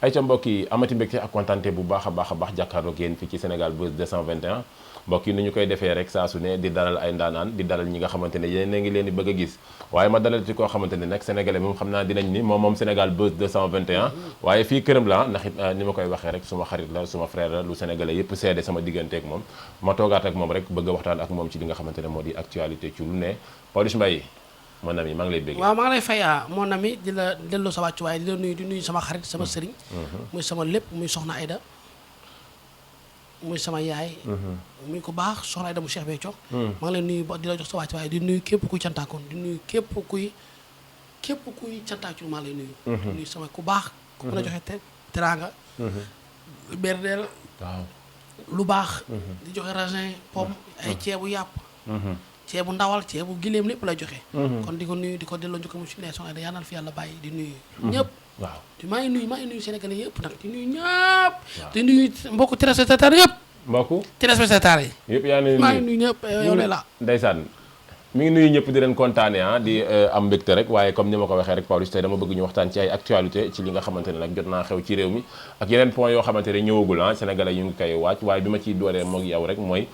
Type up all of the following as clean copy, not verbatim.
ay ca mbokk yi amati mbégte ak kontaante bu baax a baax jàkkaarloog yéen fii ci Sénégal Buzz 221 mbokk yi ni ñu koy defee rek saa su ne di dalal ay ndaanaan di dalal ñi nga xamante ne yéen a ngi leen di bëgg a gis waaye ma dalal ci koo xamante ne nag sénégalais moom xam naa dinañ ni moom Sénégal Buzz 221 waaye fii këram la ndax it ni ma koy waxee rek suma xarit la suma frère la lu sénégalais yépp seede sama diggante ak moom ma toogaat ak moom rek bëgg a waxtaan ak moom ci li nga xamante ne moo di actualité ci lu ne Pawlish Mbaye mon ami maa ngi lay bëgg. waaw maa ngi lay fay mon ami di la delloo sa wàccuwaay di la nuyu di nuyu sama xarit sama sëriñ. muy sama lépp muy soxna Aida muy sama yaay. muy ko baax soxna Aida mu Cheikh Béthio. maa ngi lay nuyu di la jox sa wàccuwaay di nuyu képp kuy cantaakoon di nuyu képp kuy cantaakul maa lay nuyu. di nuyu sama ku baax. ku mën a joxe teraanga. berdeel. waaw lu baax. di joxe raisin pomme ay ceebu yàpp. ceebu ndawal ceebu gileem lépp lay joxe. kon di ko nuyu di ko delloo njëkk mu si ne soxna Aida yal na fi yàlla bàyyi di nuyu. ñëpp waaw maa ngi nuyu Sénégalais yëpp nag di nuyu ñëpp. di nuyu mbokku téléspectateurs yëpp. mbokku téléspectateurs yi. yëpp yaa ngi maa ngi nuyu ñëpp yow la. ndeysaan mi ngi nuyu ñëpp di leen kontaane di am mbégte rek waaye comme ni ma ko waxee rek Pawlish tey dama bëgg ñu waxtaan ci ay actualité ci li nga xamante ne nag jot naa xew ci réew mi ak yeneen point yoo xamante ne ñëwagul sénégalais yu ngi koy waaj waaye bi ma ciy dooree moog yow rek mooy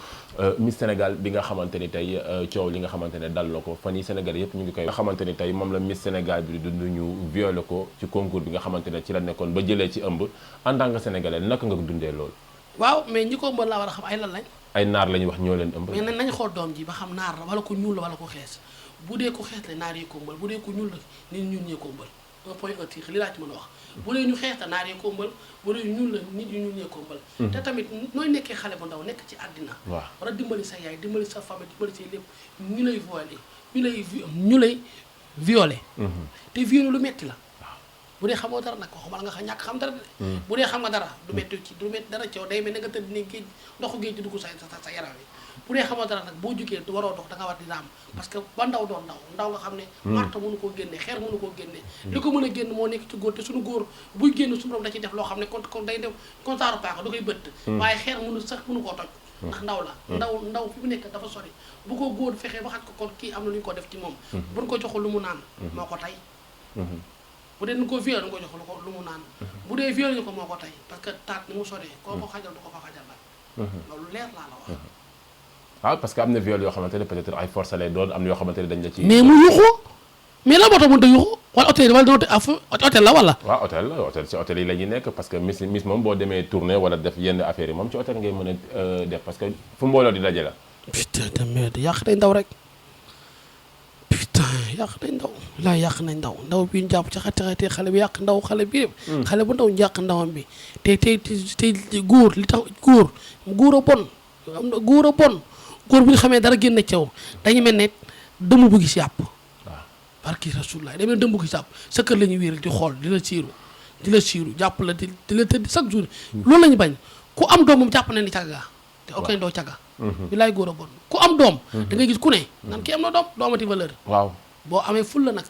Miss Sénégal bi nga xamante ni tey coow li nga xamante ne dal na ko fan yi sénégalais yëpp ñu ngi koy nga xamante ni tey moom la Miss Sénégal bi dund ñu violé ko ci concours bi nga xamante ne ci la nekkoon ba jëlee ci ëmb en tant que sénégalais naka nga ko dundee loolu waaw mais ñi ko ëmbal laa war a xam ay lan lañ ay naar la ñuy wax ñoo leen ëmb mais nañ xool doom ji ba xam naar la wala ko ñuul la wala ko xees bu dee ko xees la naar yee ko ëmbal bu dee ko ñuul la nit ñuul ñee ko ëmbal un point un tir li laa ci mën a wax bu dee ñu xees la naar yee ko ëmbal bu dee ñuul la nit ñu ñuul ñee ko ëmbal te tamit nooy nekkee xale bu ndaw nekk ci àddina waaw war a dimbali sa yaay dimbali sa famille dimbali say lépp ñu lay violé te violé lu metti la bu dee xamoo dara nag waxuma la nga xam ñàkk xam dara de bu dee xam nga dara du metti dara ci yow day mel ne nga tëdd ni géej ndoxu géej di dugg sa yaram yi bu dee xamoo dara nag boo jugee waroo dox da nga war di raam parce que ba ndaw doon ndaw nga xam ne marto mënu koo génne xeer mënu koo génne li ko mën a génn moo nekk ci góor te suñu góor buy génn suñu borom da ciy def loo xam ne kon day def kontaaru paaka da koy bëtt waaye xeer mënu koo toj ndax ndaw la ndaw fi mu nekk dafa sori bu ko góor fexee ba xaj ko kon kii am na lu ñu ko def ci moom buñ ko joxul lu mu naan moo ko tey bu dee nu ko violé nu ko jox lu mu naan bu dee violé ñu ko moo ko tey parce que taat ni mu soree koo ko xajal du ko fa xajal la loolu leer laa la wax waaw parce que am na viol yoo xamante ne peut-être ay force lay doon am na yoo xamante ne dañ la ci mais mu yuxu mais la moo tax mënut a yuxu wala hôtel wala hôtel la wala waaw hôtel ci hôtel yi la ñuy nekk parce que miss moom boo demee tournée wala def yenn affaires yi moom ci hôtel ngay mën a def parce que fu mbooloo di daje la putain de merde yàq day ndaw rek yàq nañ ndaw laa yàq nañ ndaw bi ñu jàpp ci xate xale bi yàq ndaw xale bi xale bu ndaw ñu yàq ndawam bi te góor li tax góor a bon am na góor bu ñu xamee dara génn caw dañu mel ne dëmm bu gis yàpp waaw barki rasulullah dañu mel ne dëmm bu gis yàpp sa kër la ñuy wéeral di xool di la siiru jàpp la di la tëdd chaque jour loolu la ñu bañ ku am doom moom jàpp na ni cagga te okañ doo cagga bi laay góor a bon ku am doom da ngay gis ku ne nan kii am na doom doo amati valeur waaw boo amee fulla nag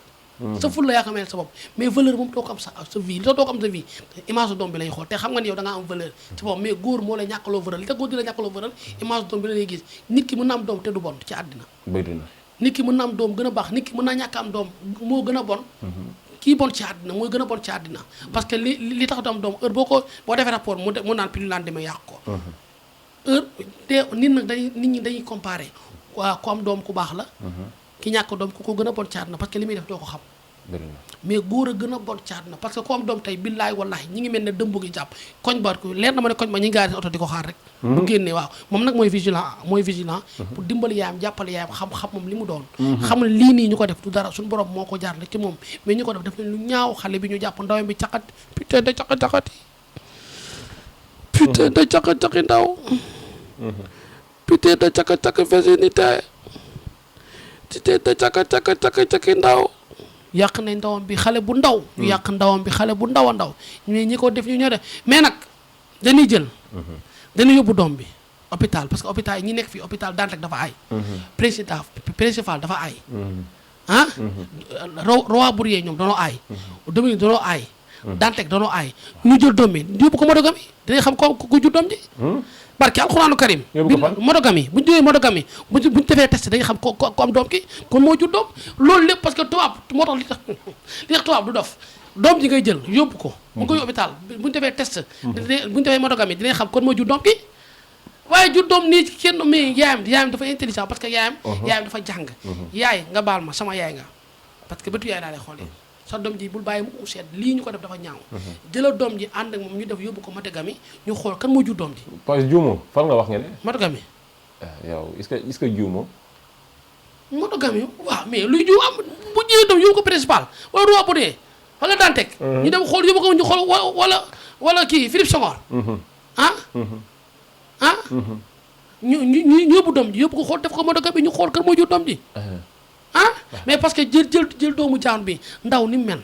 sa fulla yaa ko mel sa bopp mais valeur moom doo ko am sa vie li tax doo ko am sa vie image doom bi lay xool te xam nga ni yow da ngaa am valeur sa bopp mais góor moo lay ñàkkaloo valeur li tax góor di la ñàkkaloo valeur image doom bi la lay gis nit ki mën na am doom te du bon ci àddina nit ki mën na am doom gën a baax nit ki mën naa ñàkk am doom moo gën a bon kii bon ci àddina mooy gën a bon ci àddina parce que li tax du am doom heure boo defee rapport mu naan plus lendemain yàq ko heure te nit ñi dañuy comparé waa ku am doom ku baax la ki ñàkk doom ku ko gën a bon caat na parce que li muy def doo ko xam mais góor a gën a bon caat na parce que ku am doom tey billaay wallahi ñi ngi mel ne dëmb gi jàpp koñ ba ko leer na ma ne koñ ba ñi ngi gaari oto di ko xaar rek bu génnee waaw moom nag mooy vigilant pour dimbali yaayam jàppale yaayam xam moom li mu doon xam ne lii nii ñu ko def du dara suñu borom moo ko jaar la ci moom mais ñu ko def nañ lu ñaaw xale bi ñu jàpp ndawam bi caqat putain de caqati putain de caqi ndaw putain de caqi virginité te caka ndaw yàq nañ ndawam bi xale bu ndaw ñu yàq ndawam bi xale bu ndaw a ndaw ñi ko def ñu ñoo def mais nag dañuy jël dañuy yóbbu doom bi hôpital parce que hôpital yi ñi nekk fii hôpital Dantec dafa aay principal dafa aay Roi Bourrier ñoom danoo aay Dominique danoo aay Dantec danoo aay ñu jël doom bi yóbbu ko Modogami dinañ xam ko ku jur doom ji barke alxuraanu karim Modogami bu ñu jógee Modogami bu ñu defee test dañuy xam ko am doom ki kon moo jur doom loolu lépp parce que tubaab moo tax li tax tubaab du dof doom ji ngay jël yóbbu ko mu koy hôpital bu ñu defee test bu ñu defee monogamie dinañ xam kon moo jur doom bi waaye jur doom nii kenn mais yaayam dafa intelligent parce que yaayam dafa jàng yaay nga baal ma sama yaay nga parce que bëtu yaay laa lay xoolee sa doom ji bul bàyyi mu seet lii ñu ko def dafa ñaaw jëlal doom ji ànd ak moom ñu def yóbbu ko monogamie ñu xool kan moo jur doom ji parce que juumoo fan nga wax nga ne monogamie yow est-ce que juumoo monogamie waaw mais luy jiw am bu jiyee doom yóbbu ko principal wala roi bu dee wala Dantec ñu dem xool yóbbu ko ñu xool wala kii Philippe Senghor ñu yóbbu doom ji yóbbu ko xool def ko monogamie ñu xool kan moo jur doom ji mais parce que jël doomu jaan bi ndaw ni mu mel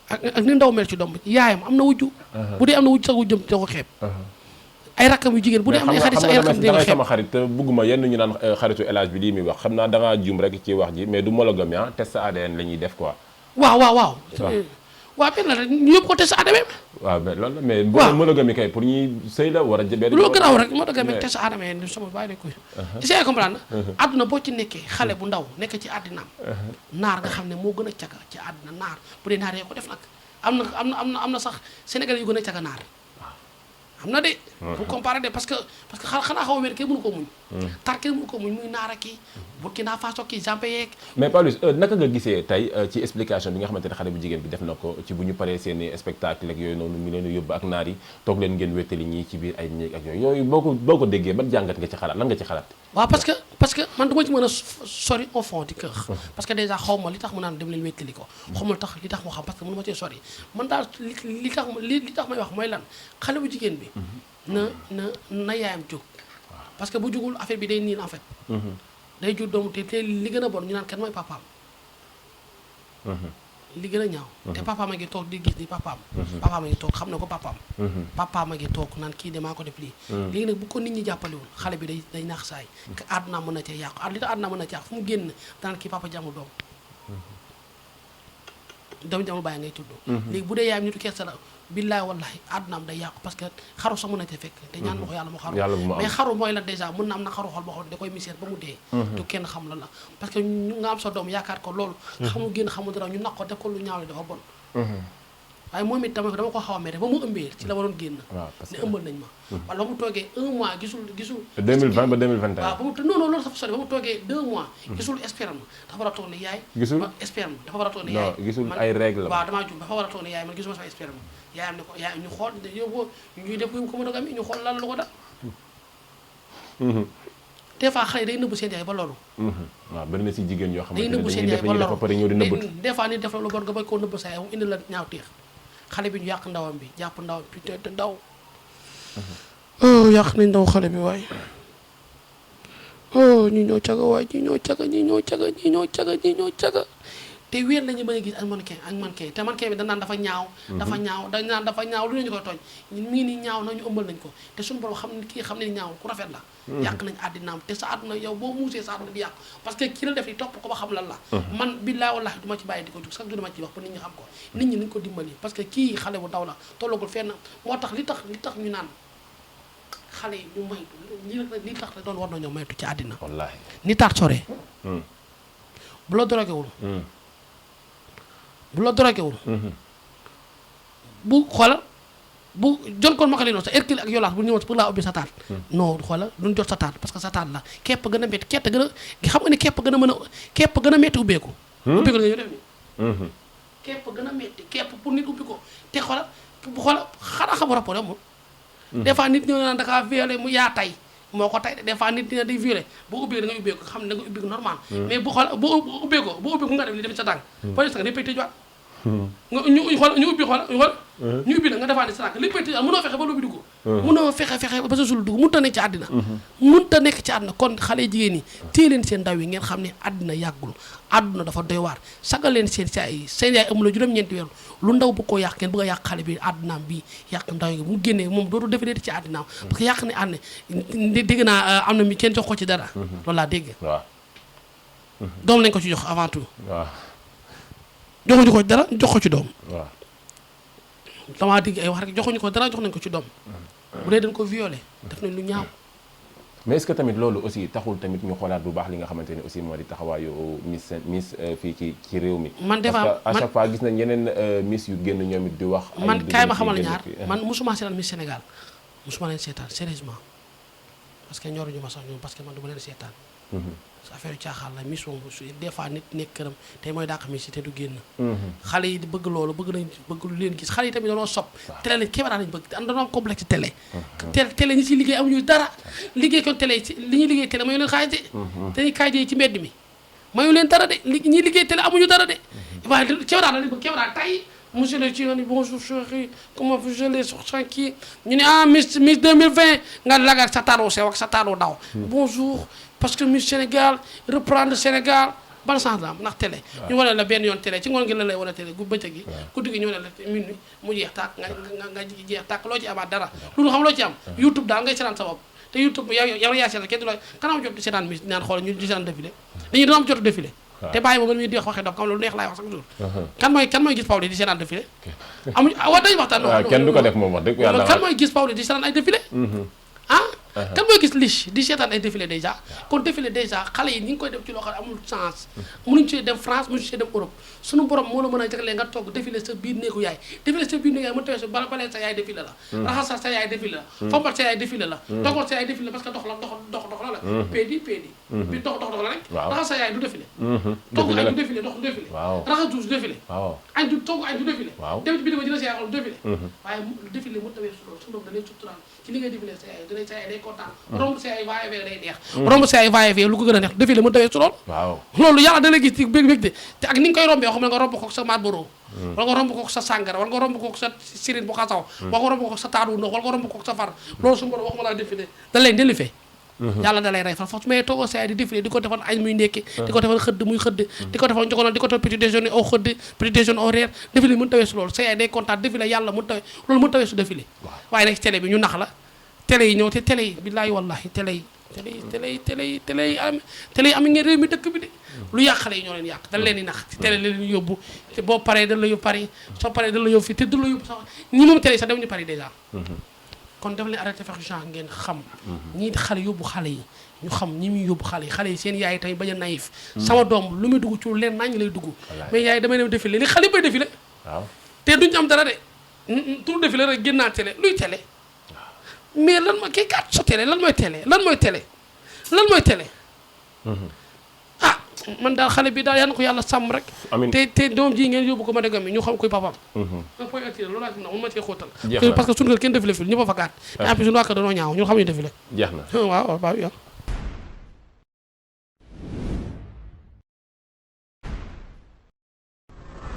ak ni ndaw mel ci doom bi yaayam am na wujju bu dee am na wujju sax wujjam da ko xeeb ay rakkam yu jigéen bu dee am ay xarit sax ay rakkam dina xeeb sama xarit bugguma yenn ñu naan xaritu El Hadj bi lii muy wax xam naa dangaa juum rek ci wax ji mais du monogamie test ADN la ñuy def quoi waaw benn la rek ñu yóbbu ko test ADN waaw mais loolu la mais boo monogamie kay pour ñuy sëy la war a benn lu garaaw rek monogamie test ADN sama bàyyi lañ koy essayer comprendre àdduna boo ci nekkee xale bu ndaw nekk ci àddinaam naar nga xam ne moo gën a caga ci àddina naar bu dee naar yee ko def nag am na sax Sénégal yu gën a caga naar am na de bu comparé de parce que xanaa xaw a wér kenn mënu ko muñ tar kenn mënu ko muñ muy naara kii Burkina Faso kii Jampe yeeg mais Pawlish naka nga gisee tey ci explication bi nga xamante ne xale bu jigéen bi def na ko ci bu ñu paree seeni spectacle ak yooyu noonu ñu leen yóbbu ak naar yi toog leen ngeen wéttali ñii ci biir ay néeg ak yooyu boo ko déggee ban jàngat nga ci xalaat lan nga ci xalaat waaw parce que man du ma ci mën a sori au fond du cœur parce que déjà xaw ma li tax mu naan dem leen wéttali ko xaw ma li tax mu xam parce que mënu ma cee sori man daal li tax may wax mooy lan xale bu jigéen bi na yaayam jóg parce que bu jógul affaire bi day niin en fait day jur doomu te li gën a bon ñu naan kan mooy papaam li gën a ñaaw te papaam a ngi toog di gis ni papaam a ngi toog xam na ko papaam a ngi toog naan kii de maa ko def lii léegi nag bu ko nit ñi jàppalewul xale bi day naax saay que àdduna mën na cee yàqu li tax àdduna mën na cee yàqu fu mu génn danaan kii papa jamul doom jamul bàyyi ngay tudd léegi bu dee yaayam nitu kersa la billaay wallahi àddunaam day yàqu parce que xaru sax mën na ca fekk te ñaan ma ko yàlla mu xaru mais xaru mooy la déjà mën na am na xaru xol boo xam ne da koy misère ba mu dee te kenn xam la parce que nga am sa doom yaakaar ko loolu xamul génn xamul dara ñu naq ko def ko lu ñaaw dafa bon waaye moom it dama ko xaw a mere ba mu ëmbee ci la waroon génn ne ëmbal nañ ma wala ba mu toogee 1 mois gisul 2020 ba 2021 waaw ba mu non loolu sax sori ba mu toogee 2 mois gisul sperme dafa war a toog ne yaay gisul sperme dafa war a toog ne yaay gisul ay règle waaw damaa jum dafa war a toog ne yaay man gisuma sama sperme yaayam ne ko yaay ñu xool yóbbu ñuy def ko monogamie ñu xool lan lu ko dal des fois xale yi day nëbbu seen yaay ba loolu waaw bari na si jigéen yoo xamante day ne nëbbu seen dañuy yaay def ba dafa pare ñëw di nëbbatu loolu des fois nit def la lu bon nga bañ koo nëbb sa yaay mu indi la ñaaw teex xale bi ñu yàq ndawam bi jàpp ndawam bi te ndaw yàq nañ ndaw xale bi waaye ñi ñoo caga waay ñi ñoo caga te wéer lañu mën a gis ak mannequin te mannequin bi dañ naan dafa ñaaw dañ naan dafa ñaaw lu ñu koy tooñ mi ngi nii ñaaw na ñu ëmbal nañ ko te suñu borom xam ne kii xam ne ñaaw ku rafet la yàq nañ àddinaam te sa àdduna yow boo muusee sa àdduna di yàqu parce que ki la def li topp ko ba xam lan la man billaay wallahi du ma ci bàyyi di ko jug sax du ma ci wax pour nit ñi xam ko nit ñi nañ ko dimbali parce que kii xale bu ndaw la tollagul fenn moo tax li tax ñu naan xale yi ñu maytu li tax rek doon war nañoo maytu ci àddina wallaahi ni taat soree bu la dorogewul bu xoolal bu jon koon ma ko leen sa Hercule ak Yolas bu ñëwoon pour laa ubbi sa taat non xoolal duñ jot sa taat parce que sa taat la képp gën a métti képp gën a xam nga ni képp gën a métti ubbeeku ubbeeku la ñu def ni képp gën a métti képp pour nit ubbi ko te xoolal xanaa xam rapport amul des fois nit ñoo naan dakaa violé mu yaa tay moo ko tay des fois nit dina di violé boo ubbee da nga ubbeeku xam ne da nga ubbeeku normal mais bu xoolal boo ubbeeku nga def li dem sa tànk police nga léppay tëjwaat nga ñu ubbi la nga defaat ni sa tànk léppay tëjwaat mënoo fexe ba loobi dugg mënoo fexe ba sa sul dugg mënut a nekk ci àddina mënut a nekk ci àddina kon xale jigéen ñi téye leen seen ndaw yi ngeen xam ne àddina yàggul àdduna dafa doy waar sagal leen seen yaay amul la juróom-ñeenti weer lu ndaw bu ko yàq ngeen bëgg a yàq xale bi àddunaam bi yàq ndaw yi mu génnee moom dootu defee ci àddinaam parce que yàq ne àddina dégg naa am na mi kenn jox ko ci dara loolu laa dégg waaw doom lañ ko ci jox avant tout waaw joxuñu ko dara jox ko ci doom waaw damaa dégg ay wax rek joxuñu ko dara jox nañ ko ci doom bu dee dañ ko violé def nañ lu ñaaw mais est-ce que tamit loolu aussi taxul tamit ñu xoolaat bu baax li nga xamante ne aussi moo di taxawaayu Miss fii ci réew mi. man des fois parce que à chaque fois gis nañ yeneen Miss yu génn ñoom it di wax. man kaay ma xamal ñaar man musuma seetaan Miss Sénégal musuma leen seetaan sérieusement parce que ñoruñu ma sax ñoom parce que man du ma leen seetaan. affaire yu caaxaan la Miss moom des fois nit nekk këram tey mooy dàq Miss te du génn. xale yi di bëgg loolu bëgg lu leen gis xale yi tamit dañoo sopp télé lañ caméra lañ bëgg dañoo am complexe télé. télé ñi ciy liggéey amuñu dara liggéey kon télé li ñuy liggéey télé mayu leen xaalis de. dañuy kaay ci mbedd mi mayu leen dara de ñi liggéey télé amuñu dara de. waaye caméra lañ bëgg caméra tay monsieur le Thion bonjour chérie comment vous allez sur kii ñu ne ah Miss 2020 nga lag ak sa taaroo sew ak sa taaroo daw. bonjour parce que Miss Sénégal reprendre Sénégal ban sens la am ndax télé. ñu wane la benn yoon télé ci ngoon gi la lay wane télé gu bëccëg gi. guddi gi ñu wane la minuit mu jeex tàkk nga jeex tàkk loo ci amaat dara. loolu xam loo ci am. YouTube daal ngay seetaan sa bopp te YouTube yow yaa seetaan kenn du la kan am jot di seetaan Miss naan xool ñu di seetaan défilé dañuy doon am jot défilé. te bàyyi ma di wax waxee dof comme loolu neex laay wax chaque jour. kan mooy gis Pawlish di seetaan défilé. amuñu waaw dañuy waxtaan. waaw kenn du ko def moom wax dëgg yàlla. kan mooy gis Pawlish di seetaan ay défilé. kan mooy gis Lich di seetaan ay défilé déjà kon défilé déjà xale yi ñi ngi koy def ci loo xam ne amul sens mënuñu ci dem France mënuñu ci dem Europe suñu borom moo la mën a jagalee nga togg défilé sa biir néegu yaay défilé sa biir néegu yaay mën tawee sa balee sa yaay défilé la raxas sa yaay défilé la fombal sa yaay défilé la toggal sa yaay défilé parce que dox la péedi bi dox la rek raxas sa yaay du défilé togg añ du défilé dox du défilé raxas douche défilé añ du togg añ du défilé dem bi dama jëla sa yaay xool du défilé waaye défilé mu tawee su borom da lay suturaal ci li ngay défilé sa yaay dina sa yaay day kontaan romb sa yaay va-et-vient day neex romb sa yaay va-et-vient lu ko gën a neex défilé mu tawee su lool loolu yàlla da lay gis ci bég te ak ni nga koy rombee xam ne nga romb ko sa Marlboro wala nga romb ko sa sàngara wala nga romb ko sa sirine bu xasaw wala nga romb ko sa taadu ndox wala nga romb ko sa far loolu suñu borom waxuma laa défilé da lay ndélifee yàlla da lay rey fa force mais toogoo sa yaay di défilé di ko defal añ muy ndekki di ko defal xëdd muy xëdd di ko defal njogonal di ko defal petit déjeuner au xëdd petit déjeuner au reer défilé mën tawee su loolu sa yaay day kontaan défilé yàlla mën tawee loolu mën tawee su défilé waaye nag télé bi ñu nax la télé yi ñëw te télé yi billaahi wallahi télé yi am ngeen réew mi dëkk bi de lu yàq xale yi ñoo leen yàq dañ leen di nax ci télé leen yóbbu te boo paree dañ la yóbbu Paris soo paree dañ la yóbbu fii te du la yóbbu sax ñi moom télé yi sax dem ñu Paris déjà kon daf leen arrêté fex genre ngeen xam ñii di xale yóbbu xale yi ñu xam ñi muy yóbbu xale yi seen yaay tamit bañ a naïf sama doom lu muy dugg ci leen nañ lay dugg mais yaay damay dem défilé li xale yi bay défilé te duñ am dara de tur défilé rek génnaa télé luy télé mais lan mooy kii gàtt sa télé lan mooy télé ah man daal xale bi daal yal na ko yàlla sàmm rek te doom ji ngeen yóbbu ko ma dégam mi ñu xam koy papam un point attiré loolu laa ci na mun ma cee xóotal parce que suñu kër kenn défilé fil ñu ba fa gàtt en plus suñu waa kër dañoo ñaaw ñun xam ñu défilé jeex na waaw